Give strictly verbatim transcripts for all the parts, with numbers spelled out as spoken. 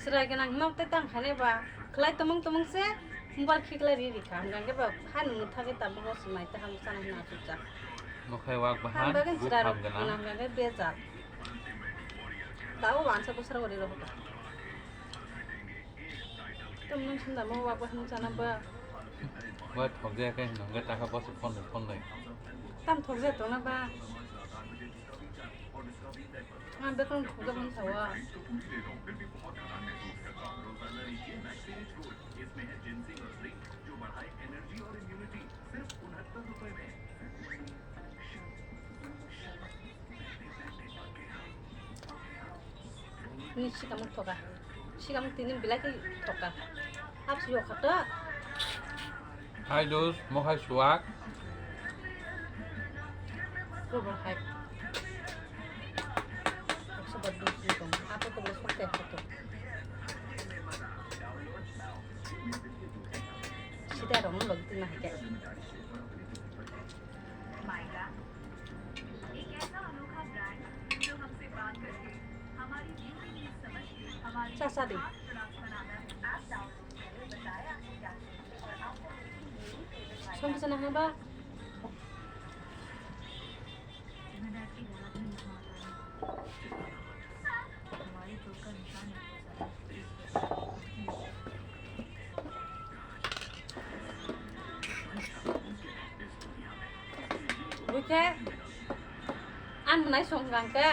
Chwrai gwnang nok tei tang khainai ba, khlai tumung tumung se mobile khiklai ri ri kha, hwnkha khe ba ha nung thagwi tabuk o swmai tei hamjak sana hwnwi achukjak. Mokhai wak bahan, bagwi buphang chwrai gwnang. Gwnang hwnkha khe bejak. Tabuk wansa bwswra gori rw kha. Tamo nung swnam o wak bahan chana ba. Wak thokjak khe hwnwi hwnkhe taka bosi phone phone nai. Tam thokjak tongna ba. Ang bekhorok thokjak mani sawa. Ni sikamuk thoka. Sikamuk tini belai khe thoka. Hapsi yo khato. Hai dos, mokhai suwak. Kubur hai. Sobat dos ni tong. Apa tu boleh seperti apa tu? Sida rong lo gitu nah kayak. Mica, एक ऐसा अनोखा ब्रांड जो हमसे बात करके हमारी beauty needs समझ के हमारे चाचा दे। खास प्रोडक्ट्स बनाना। ऐप डाउनलोड करें, बताएं आपको क्या चाहिए और आपको मिलेगी मेरी favourite item. Song bisa nang ba? Buikhe, ang nai song hwnkha khe,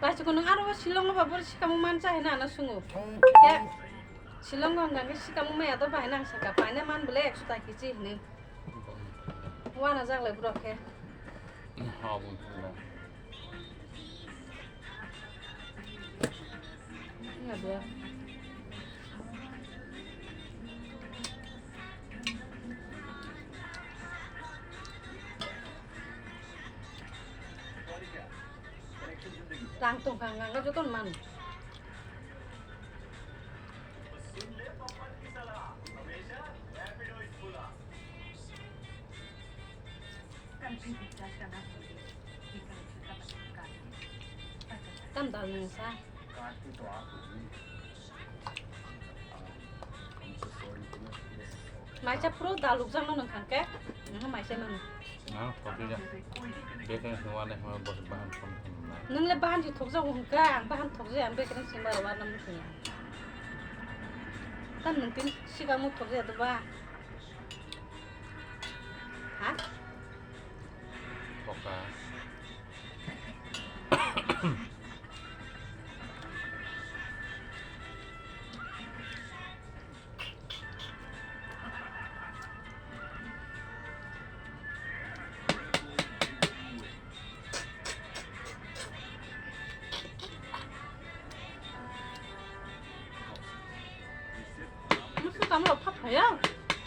paisukhe nwng aro Shillong o ba boro sikamung mansa hinwi ano swngo. Khe Shillong o hwnkha khe sikamung maya to bahai nang saka, paina man bole ekso ta kg hinwi. Wana jak lai borok khe. Ha, bung thangla. Ina dua. Rang tongkha hwnkha khe jotono mano. Tam dal nung sa. Maisa puro dal ukjak no nung khan ke. Nung maisa nung. Ang thokjak. Beke hwnwi hwnwi bo bahan thok nai. Nung le bahan si thokjak hwn ka, ang bahan thokjak ang beke nung singba rw na mung sini. Tam nung tin sikamo thokjak do ba. Ha? Poka. Musu kamu lo phap phaya.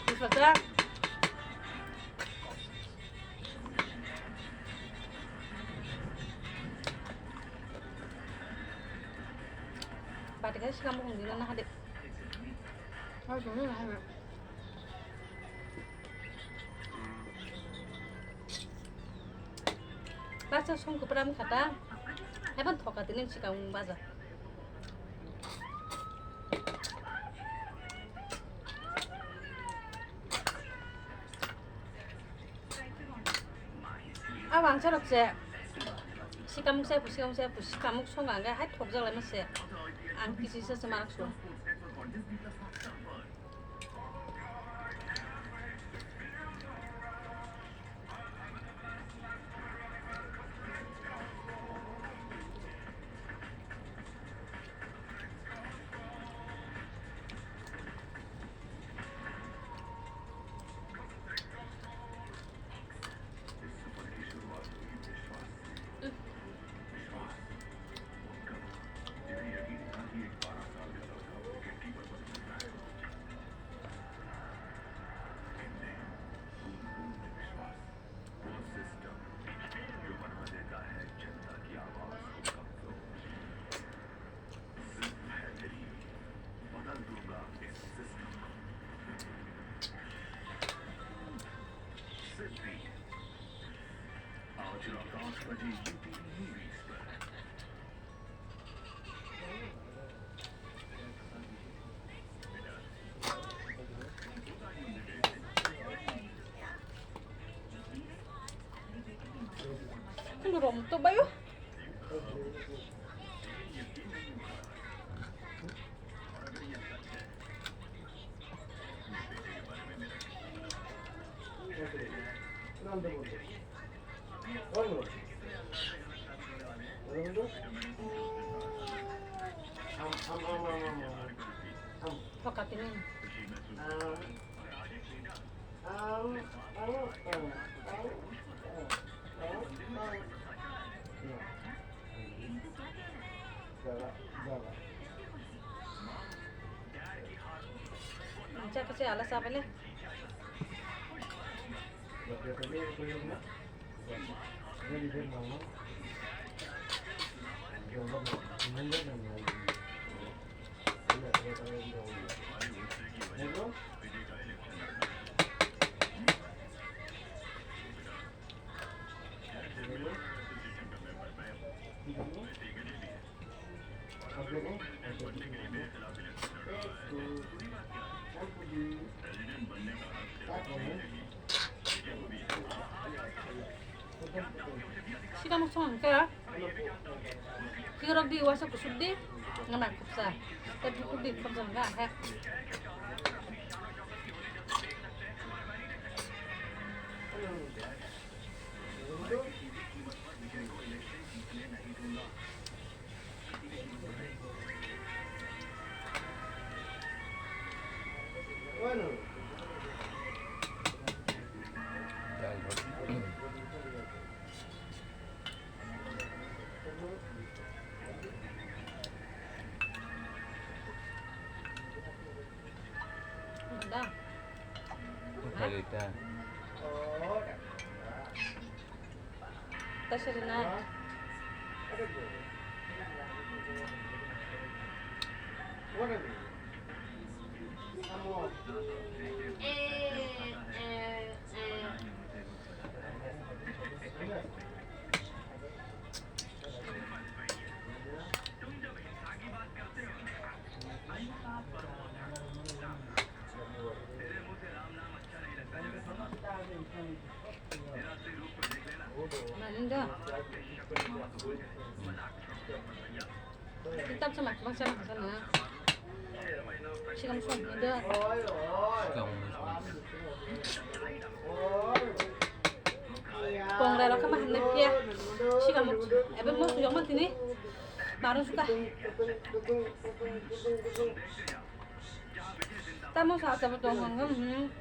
Bisa ta. Bati kai sikam bukung dina na hade. Bacha song kwpram kha ta. Haiban thoka tini sikang baja. Abo ang chorok se. Sikamuk se, sikamuk se, sikamuk song ang hai thokjak lai ma se. Ang kisi se se marak so. Pom to bayo. Pakatinin. Ang chakha se ala sa bele. Sika nuk song ke. Kirok di wasa kusuk di. Ngana kupsa. Tapi kusuk di kupsa ngana. Tam sama bangsa bangsa na. Sikam som ni da. Kong rai rok ma hanne pia. Sikam ebe mo sujong ma tini. Baru suka. Tamo sa tamo tong hong hong, hmm.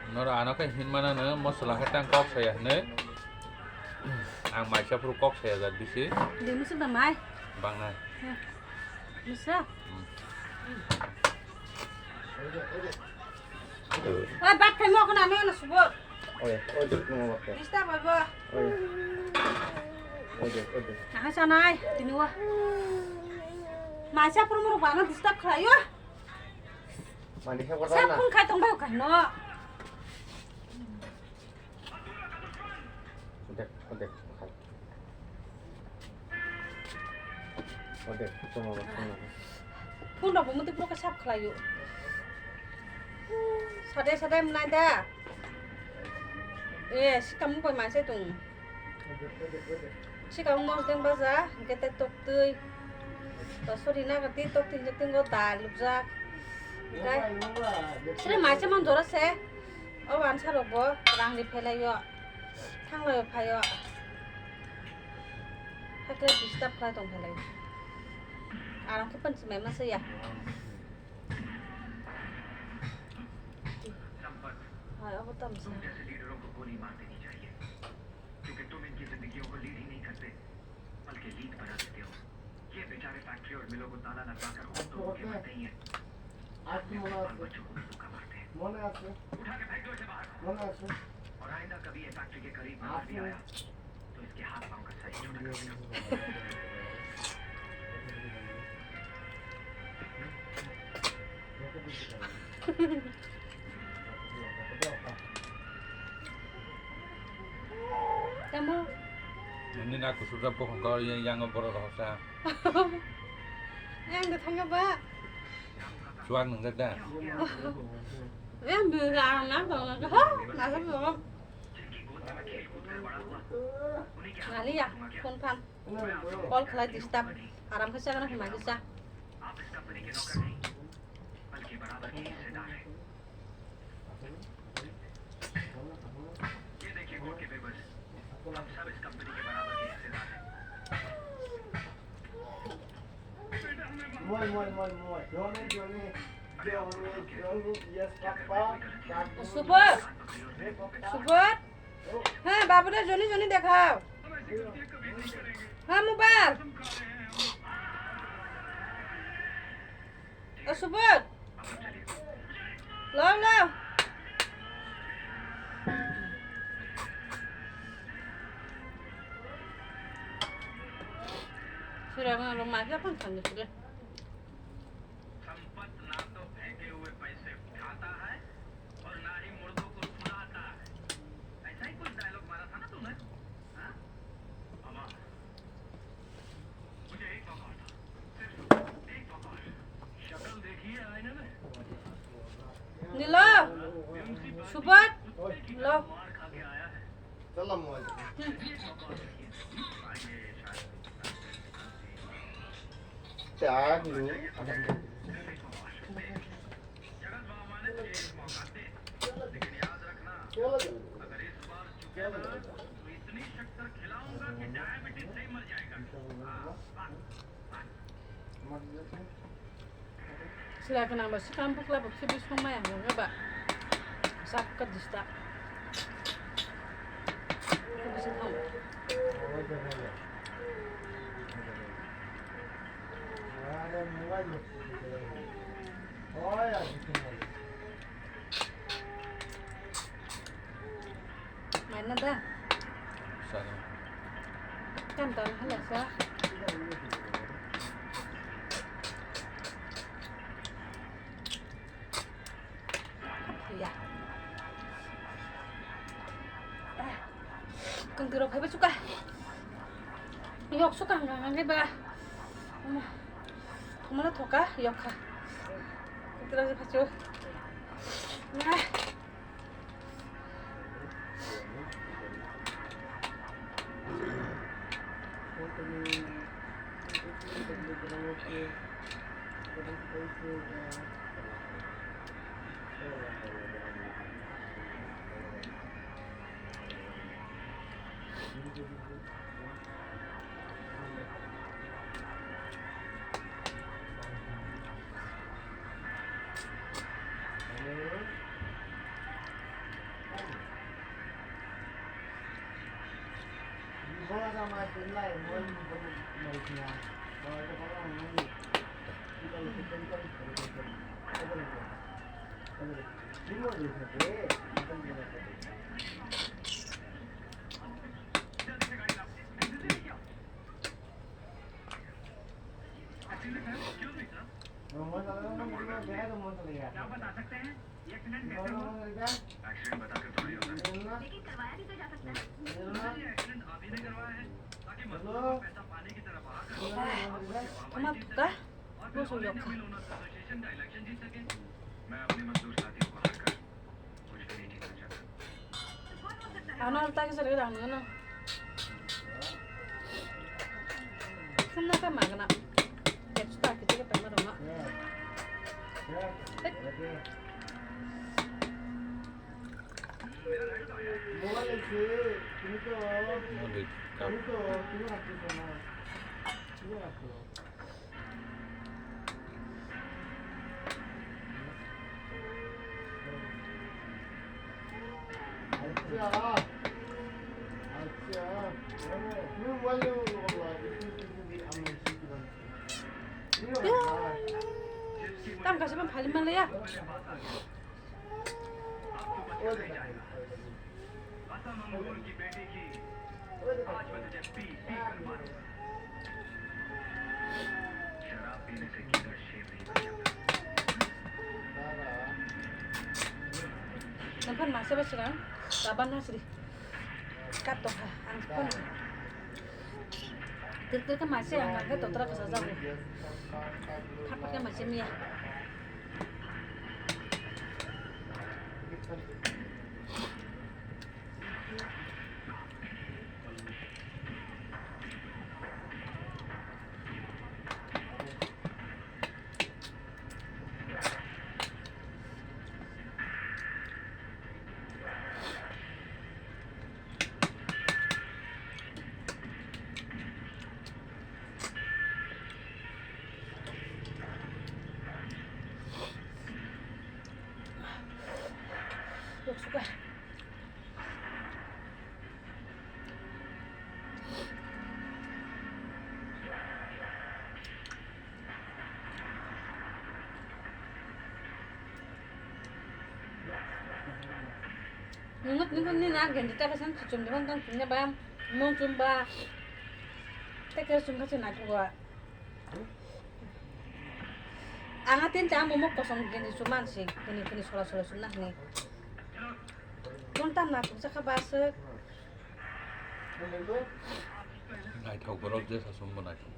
Noro ano khe hinmana no mosola khe tang kok saya hinwi. Ang maisa phuru kok saya jak bisi. Di musu da mai. Bang nai. Musa. Hmm. Oi, bat khai mo khna no no subo. Oye, oye, no, oye. Disturb oi bo. Oye. Oye, oye. Aha sanai, tini wa. Maisa phuru mo bana disturb khlaio. Mani khe sa kota na. Phone khai tong bai khai no. Odek, odek, khai. Odek, tongma ba, tongma ba. Phone rok bo muti puro khe sap khlaio. Sade sade mwnai da. Eh, sikam bai maise tung. Sikam mosdeng baja, hingke tei toktwi. Basuri nagarti toktwi hingke tingo dal lubjak. Hingke sini maise man jora se. O wansa rok bo rang ri phelaio, thanglaio phaio, hakhe disturb khlai tong phelai. Arang khe panchi mai masa ya. Hai, abo tamsa. क्योंकि तुम इनकी जिंदगियों को लीड ही नहीं करते, बल्कि लीड बना देते हो। ये बेचारे फैक्ट्री और मिलों को ताला लगवाकर खुद तो भूखे मरते ही हैं, अपने बाल बच्चों को भी भूखा मारते हैं। মনে আছে? उठा के फेंक दो इसे बाहर। মনে আছে? और आइंदा कभी ये फैक्ट्री के करीब नजर भी आया, तो इसके हाथ पाँव का साइज छोटा कर देना। Tamo? Nini na kusubra bukhung kau yang yang borok rohoksa. Yang de thangka ba? Chuak nungjak da? Yang de ang nang tong nang ha? Nasa bo. Naliya, phone phan. Call khlai disturb. Aram khe chakna hwnma kisa. Moi, moi, moi, moi. Johnny, Johnny, Johnny, Johnny, yes, papa. Super. Super. হ্যাঁ, বাবুরে Johnny Johnny দেখাও। হ্যাঁ, মোবাইল। ও সুবোধ। লও, লও। সুরে আমার মাকে phone phone দিছিল। संपत्त ना तो फेंके हुए पैसे उठाता है और ना ही मुर्दों को सुलाता है। ऐसा ही कुछ डायलॉग मारा था ना तूने, हाँ? अमर, मुझे एक मौका था, सिर्फ एक मौका। शक्ल देखी है आईने में। Nilo, Subot, lo. Sila gwnang ba swkang bwkla bo khe bising maya hwnwi ba sak ka disturb. Bising thang. Maina da. Sana. Kan tan hala sa. Ya. Kung tiro phai ba suka. Yok suka ngang ngang ba. Mala thoka yok kha. Kung tiro phai chu. Nah. Ama buka, bosong yok kha. Ano alta kisa rega dang ano. Kena ka magana. Extra kita kita mana dong. Tam kasi pang phali malaya. Nang phone masa ba sirang, baba nasri. Kat tokha, ang phone. Tir tir ka masa ang kangke totra kasa jago. Phat phat ka masa miya. Nungo tini ko nini a genji taka san kuchum de bang tang chumya ba mung chum ba. Teke chum kha chuna tuwa. Ang a tin ta momo kosong genji chum man si kini kini sora sora chum na hini. Mung tam na chum chakha ba se. Naithok borok jesa chum bo naithok.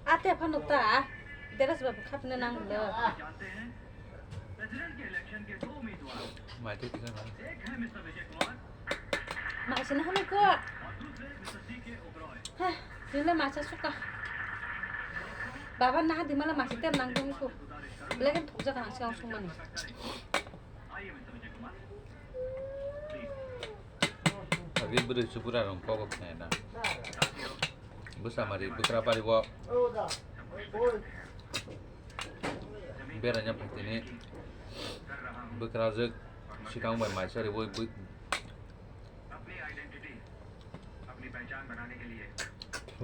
Ate phano ta, dress ba khapna nang lo. Mai twi kisa na. Mai sina hano ko. Ha, tila masa suka. Baba na di mala masa ter nang dong ko. Black and thokja kan siang sumani. Ri bwrwi chubura rong kok khnai na. Bwsa mari bwkra bari bo. Beraina phaitini bwkrajwk sikang bai maisa riwi bwi-,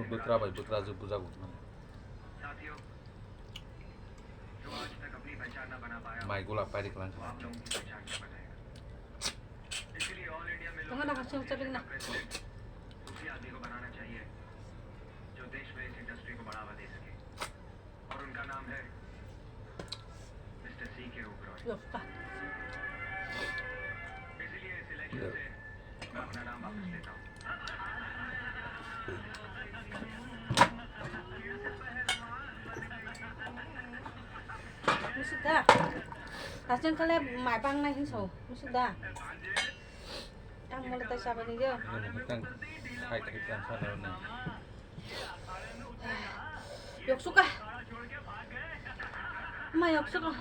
bwkra bai bwkrajwk bujak bo. Mai gula pairi kwlang kha. Tongma na hasing chapik na. उसी आदमी को बनाना चाहिए जो देश में इस इंडस्ट्री को बढ़ावा दे सके। और उनका नाम है मिस्टर सी के ओबरॉय। Yokta. इसीलिए इस इलेक्शन से मैं अपना नाम वापस लेता हूँ। Musik da. Hasing kale mai pang na hinso. Musik da. Ang mula tai sabani yo. Hai tai kan sana na. Yoksuka. Ma yoksuka.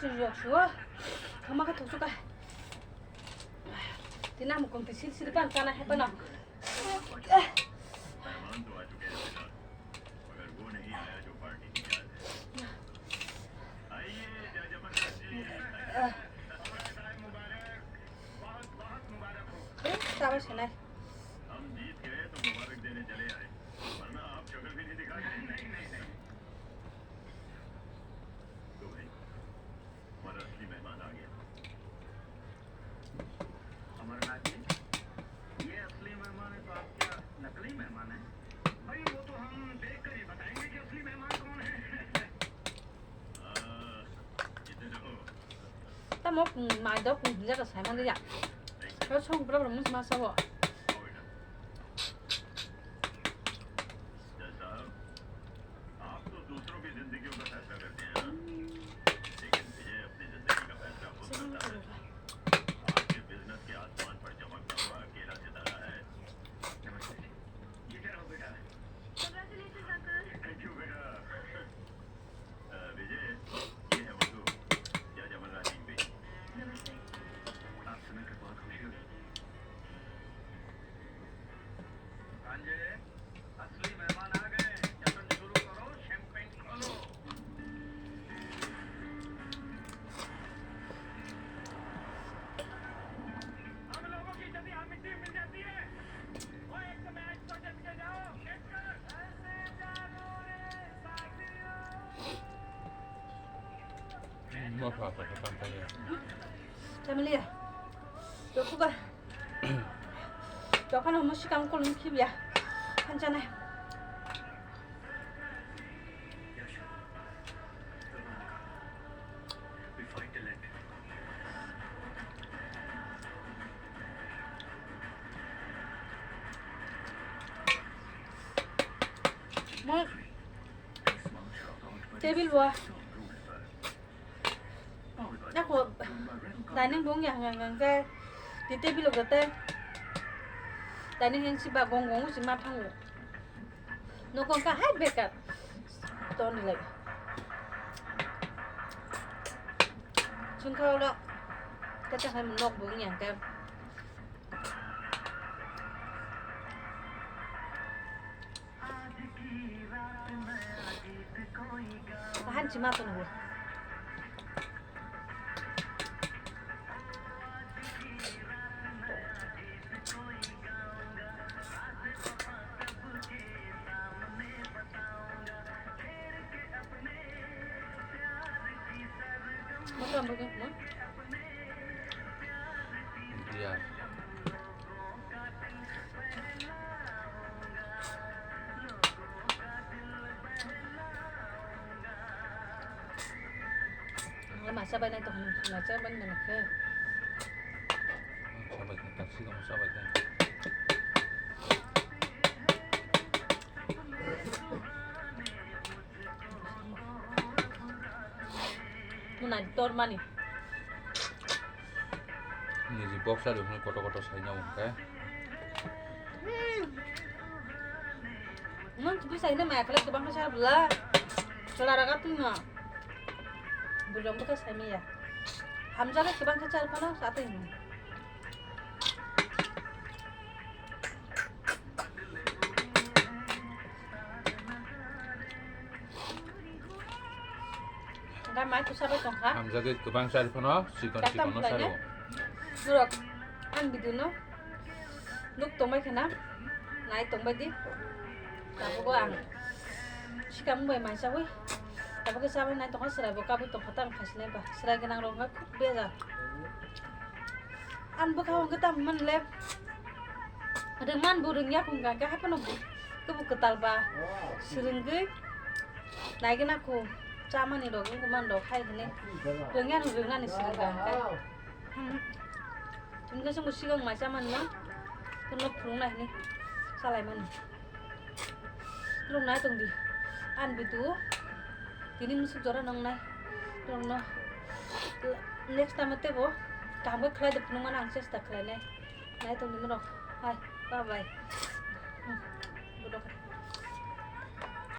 Sir yoksuka. Kama ka thoksuka. Tina mukong ti sil sil pan kana hepana. Eh, tabai sanai. Amarnath जी, ये असली मेहमान है तो आप क्या नकली मेहमान हैं? भाई, वो तो हम देख कर ही बताएंगे कि असली मेहमान कौन है। Tamo, mm, mai dok, mm, jaga sai mani ya. Kau song berapa, mm, masa wo? आप तो दूसरों की जिंदगियों का फैसला करते हैं, हाँ? लेकिन विजय अपनी जिंदगी का फैसला खुद करता है। आज ये बिजनेस के आसमान पर चमकता हुआ अकेला सितारा है। नमस्ते जी। ये क्या रहा बेटा? Congratulations, uncle. Thank you, बेटा। अ, विजय, ये है मधु, जज अमरनाथ सिंह भी। नमस्ते। आपसे मिलकर बहुत खुशी हुई। सांझे असली मेहमान आ गए हैं। जश्न शुरू करो, शैंपेन खोलो। हम लोगों की जब यहाँ मिट्टी मिल जाती है, वो एक मैच तो जब के जाओ, खेलकर। Chamalia. Yokuba. Dokan omo sikang kolom khibiya. Hanjana. Mo table wa. Ako dining room yang yang yang ke di table ko te dining yang si ba gong gong si ma thango. Nokong ka hai bekar. Ton lagi. Chungkha lo kata hai nok bung yang ke. Hanchi ma tong bo. Mo tong bo mo. Biar. Ang masa bai nai tong, masa bai nai khe. Sabai khe, taksi dong, sabai khe. Muna tor mani. Niji box ado hwnwi kotor kotor saina hwnkhe. Hmm. Nang tupi saina maya khlai kwbangma sa bwla. Chwla raga twi ma. Bwrwi rok bwkha sai maya. Hamjagwi kwbangkha char phano sa twi ma. Ga mai kusa bai tongkha. Hamjagwi kwbang chari phano chikon chikon no saro. Norok ang video no nuk tongbai khana nai tongbai di. Tabugo ang sikang bai mai sawi. Tabugo sabai nai tongkha, chwrai bo kabui tongkha, tang khasinai ba chwrai gwnang rok khuk bejal. Ang bwkha hwnkhe tamo manle rwngman bo rwngya hwnkha hwnkhe haphano bo kwtal ba swrwngwi naigwna kho chamani rok wngkha man rok hai hwnwi rwngya no rwngnani swrwngkha hwnkhe. Hmm. Hwnkhe chwngbo swkang mai chamani no phunuknai hwnwi chalaimani. Norok nai tong di. Ang video tini musuk jora nang nai. Norok no next time tebo kaham khe khlai de phunukmani ang chesta khlainai. Nai tong di norok. Hai, bye bye. Hmm, bodo kha.